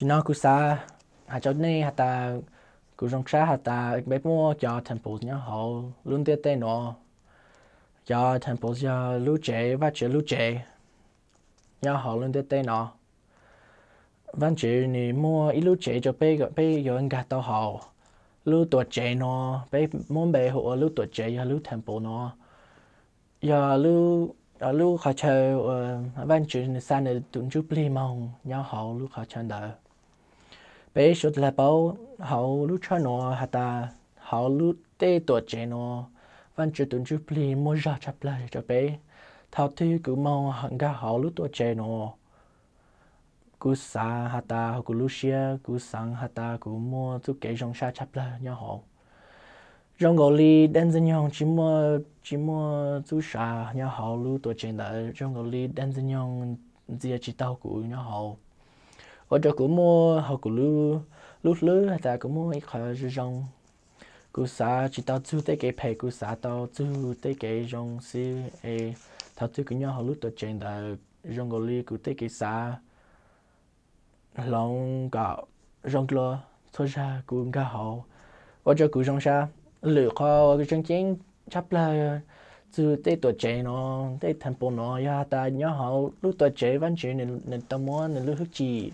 Nim no kuv xav hais rau nej has tas, kuv zoo sab has tas peb muaj cov temple nyob hauv lub ntiaj teb no. Cov temple yog lub tsev, Vajtswv lub tsev nyob hauv lub ntiaj teb no. Vajtswv nws muaj ib lub tsev rau peb kom peb yuav nkag tau hauv. Lub tuam tsev no peb muab npe hu ua lub tuam tsev, yog lub temple no, yog lub qhov chaw uas Vajtswv nws xa nws tus ntsuj plig moog nyob hauv lub qhov chaw ntawd. Peb suav dlawg paub hauv lub tshab no has tas, hauv lub tej tuam tsev no, Vajtswv tus ntsuj plig muaj zog tshaj plawg rau peb. Thaum twg kuv moog nkag hauv lub tuam tsev no, kuv xav has tas hauv kuv lub siab, kuv xaav has tas kuv muaj txuj kev zoo sab tshaj plawg nyob hauv. Zoo nkaus li dab ntxwg nyoog tsis muaj txuj sa nyob hauv lub tuam tsev ntawd, zoo nkaus li dab ntxwg nyoog ntxias tsis tau kuv nyob hauv. Ua rau kuv muaj hauv kuv lub hlwb has tas kuv muaj ib qho zoo zoo. Kuv xav tsis tau txug tej kev phem, kuv xav tau txug tej kev zoo xwb es thaum twg kuv nyob hauv lub tuam tsev ntawd, zoo nkaus li kuv tej kev xav hloov kom zoo dlua txhua zag kuv nkag hauv. Ua rau kuv zoo sab. Lwm qhov uas tseem ceeb tshaj plawg txug tej tuam tsev no, tej temple no, yog has tas nyob hauv lub tuam tsev Vajtswv nws tau muab nws lub hwj chim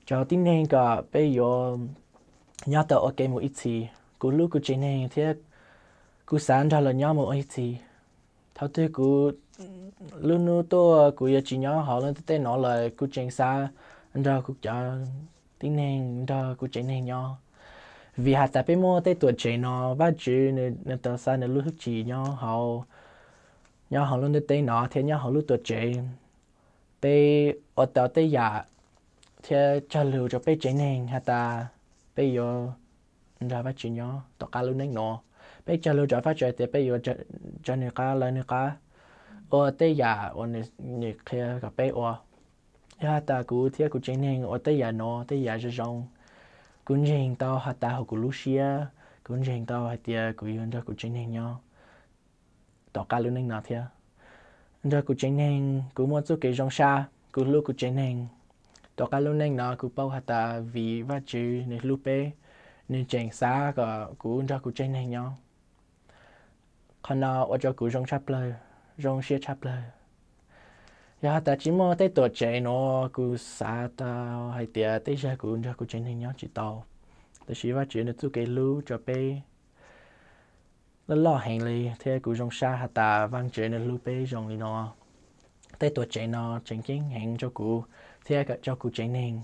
rau tib neeg kom peb yuav nyob tau ua ke mus ib txhis. Kuv hlub kuv tsev neeg thiab kuv xav nrog lawv nyob mus ua ib txhis. Thaum twg kuv lub hnub tuaj kuv yuav tsis nyob hauv lub ntiaj teb no lawm, kuv tseem xav nrog kuv cov tib neeg, nrog kuv tsev neeg nyob. Vim has tas peb muaj tej tuam tsev no, Vajtswv nws tau xa nws lub hwj chim nyob hauv, nyob hauv lub ntiaj teb no thiab nyob hauv lub tuam tsev. Peb ua tau tej yam thiab cog lus rau peb tsev neeg has tas peb yuav nrog Vajtswv nyob tom qab lub neej no. Peb cog lus rau Vajtswv tias peb yuav raws nws qab, lawv nws qab, ua tej yam uas nws qhia kom peb ua. Yog has tas kuv thiab kuv tsev neeg ua tej yam no, tej yam zoo zoo, kuv ntseeg tau has tas hauv kuv lub siab, kuv ntseeg tau hais tias kuv yuav nrog kuv tsev neeg nyob tom qab lub neej no thiab. Nrog kuv tsev neeg kuv muaj txuj kev zoo sab, kuv hlub kuv tsev neeg. Tom qab lub neej no kuv paub has tas vim Vajtswv nws hlub peb, nws tseem xav kom kuv nrog kuv tsev neeg nyob. Qhov no ua rau kuv zoo tshaj plaws, zoo siab tshaj plaws. Yog has tas tsis muaj tej tuam tsev no, kuv xav tau hais tias tej zag kuv nrog kuv tsev neeg nyob tsis tau. Tab sis Vajtswv nws txuj kev hlub rau peb loj loj heev li thiab kuv zoo sab has tas Vajtswv nws hlub peb zoo li no. Tej tuam tsev no tseem ceeb heev rau kuv thiab rau kuv tsev neeg.